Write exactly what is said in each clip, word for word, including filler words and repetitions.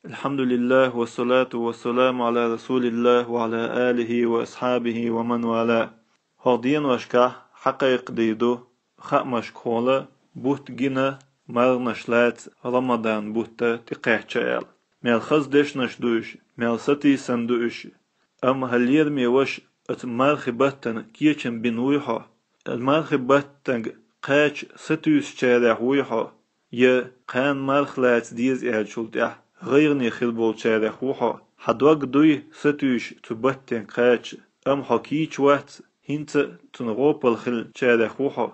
الحمد لله والصلاة والسلام على رسول الله وعلى آله وأصحابه ومن والاه. ХӀокху деношкахь хьакхайкхадийр ду хаамашкахула бутт гина марханаш лаца Рамадан бутта тӀекхаьчча аьлла. Мел хаза дешнаш ду уьш, мел сатийсам ду уьш. Амма хӀара лераме ваша, оцу мархи баттана кечам бина вуй хьо? Оцу мархи баттанга кхача сатуьйсучарех вуй хьо? Я кхана марха лаца деза аьллачул тӀаьхьа гӀайгӀане хир болчарех ву хьо? Хьан дог дуй сатуьйсуш цу баттанга кхача, амма хьо кийча вац, хӀинца а цунна гӀопал хиллачарех ву хьо?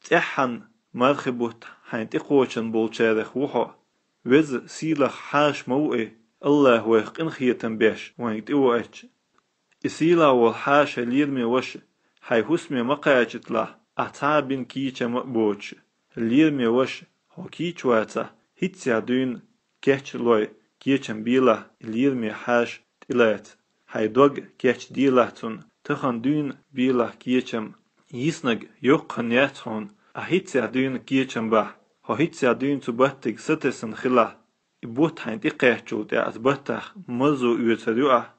ЦӀеххьана мархи бутт хьайна тӀекхочун болчарех ву хьо? Веза сийлахь хьаша ма ву и, АллахӀ вайх къинхетам беш вайга тӀевоуьйтуш. И сийлахь волу хьаша, лераме ваша, хьайн хӀусаме ма кхачийталахь, ахь цхьа а бина кечам а боцуш. Лераме ваша, хьо кийча вацахь, хӀинццехь дуьйна кечлой кечам белахь, и лераме хьаша тӀелаца. Хьайн дог кечделахь цунна, тахана дуьйна белахь кечам. Йиснарг йоккха яц хьуна, ахь хӀинццехь дуьйна кечам бахь, хьо хӀинццехь дуьйна цу баттанга сатесна хилахь, и бутт хьайна тӀекхаьччул тӀаьхьа оцу баттах марзо оьцур ю ахь.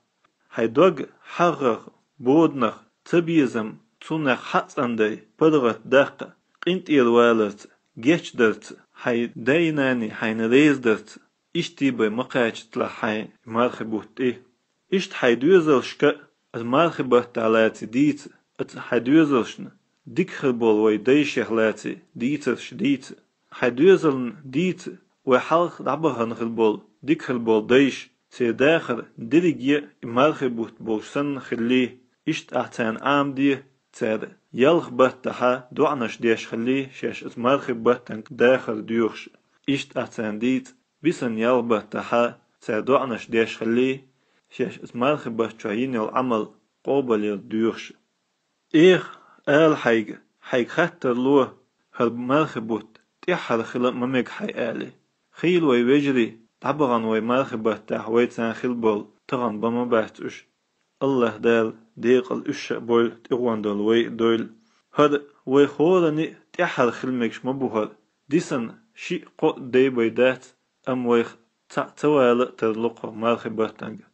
Хьайн дог хьагӀах, боданах, цабезам, цунах хьа а цӀандай, паргӀат даккха, къинтӀера валарца, гечдарца, хьайн дай-наний хьайна реза дарца, иштта бен ма кхачийталахь хьайн мархи бутт и. Иштта хьайн доьзалшка а оцу мархи баттах лаций дийца, оцу хьайн доьзалшна, дика хир болу вай дайшех лаций дийцарш дийца. Хьайн доьзална дийца, вай хьалха дӀабахана хир болу, дика хир болу дайша, церан дахар дерриге а и мархи бутт болуш санна хиллий, иштта ахь царна Ӏамаде, цара ялх баттахьа доӀанаш деш хиллий, шаьш оцу мархи баттанга дахар доьхуш. Иштта ахь царна дийца, бисана ялх баттахьа цара доӀанаш деш хиллий, шаьш оцу мархи батта чохь йина йолу Ӏамал къобалъяр доьхуш. Эха, ала хьайга, хьайга хаттар ло, хӀара мархи бутт тӀаьххьара хила ма мега хьайн, аьлла. Хийла вай вежарий, дӀабахана вай мархи баттахь вай царна хила болу, тахана бан ма бац уьш. АллахӀ Дала декъала уьш а бойла, тӀегӀондолу вай а дойла. ХӀара вай хӀоранна а тӀаьххьара хила мегаш ма бу хӀара. Дисана шиъ-кхоъ дай бен дац, амма вайх цхьаъ ца вала а тарло кху мархи баттанга.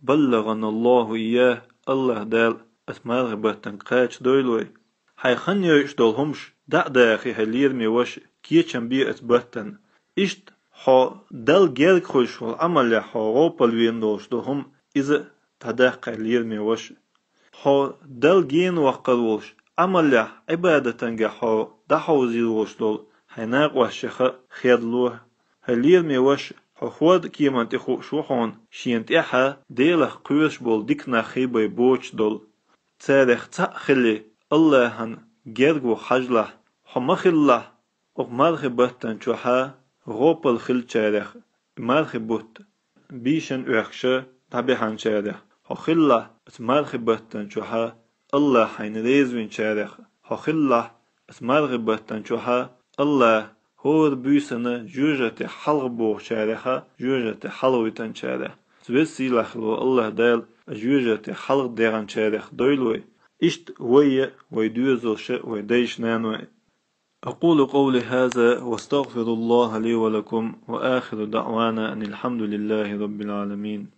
بلغنا الله إياه, АллахӀ Дала оцу мархи баттанга кхачадойла вай. Хьайн хан йойуш долу хӀумаш дӀа а дахий, хӀай лераме ваша, кечам бе оцу баттана. Иштта хьо Далла герга хуьлуш волу Ӏамалехь хьо гӀопал вен долуш долу хӀума, иза дӀадаккха, хӀай лераме ваша. Хьо Далла гена ваккхар волуш, Ӏамалехь, Ӏибадатангахь хьо дӀахьовзийр волуш долу хьайн накъостех а херло. ХӀай лераме ваша, хьо хӀорда кеман тӀе хууш ву хьуна, шена тӀаьхьа Делах кхоьруш болу дика нах хий бен боцуш долу. Царех цхьаъ хилий, АллахӀан герга ваха хьажалахь, хьо ма хилалахь, окху мархи баттана чохьа гӀопал хиллачарех, и мархи бутт бийшина оьхкуша дӀабаьхьначарех. Хьо хилалахь оцу мархи баттана чохьа АллахӀ хьайна реза винчарех. Хьо хилалахь оцу мархи баттана чохьа АллахӀ хӀора буьйсанна жоьжахатех хьалха бохучареха, жоьжахатех хьалха витанчарех. Веза-сийлахь хила волу АллахӀ Дала жоьжахатех хьалха дегӀанчарех дойла вай. Иштта вай а, вай доьзалш а, вай дайша-наной а. أقول قولي هذا وأستغفر الله لي ولكم، وآخر دعوانا أن الحمد لله رب العالمين.